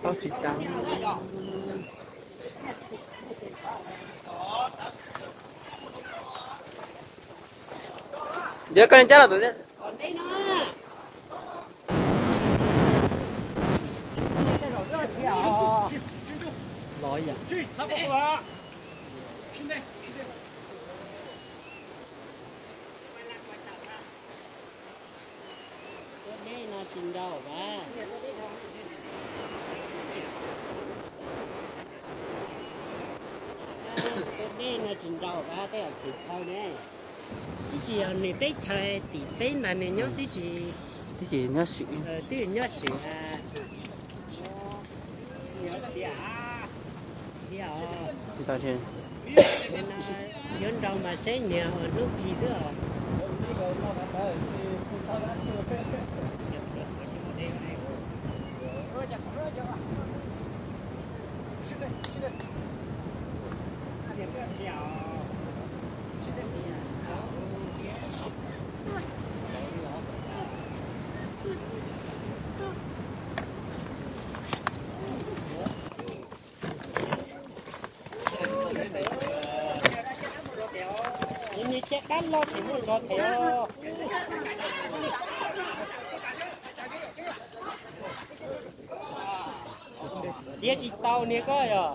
Ntawd koj neeg cab los tus. Tuaj deb no tsis nraus vas. Tuaj deb no tsis nraus vas, tej yam khwv txhawv ne. Twb tsis yog nws teb chaws tim peb ntag, nws nyob twb tsis, twb tsis nyob swm, twb nyob swm. Yuav nraus mas saib niag hnub plig xwb os. Niag caj dab loj tsis muaj tsov them os. Tiav tsis tau niag koj yog.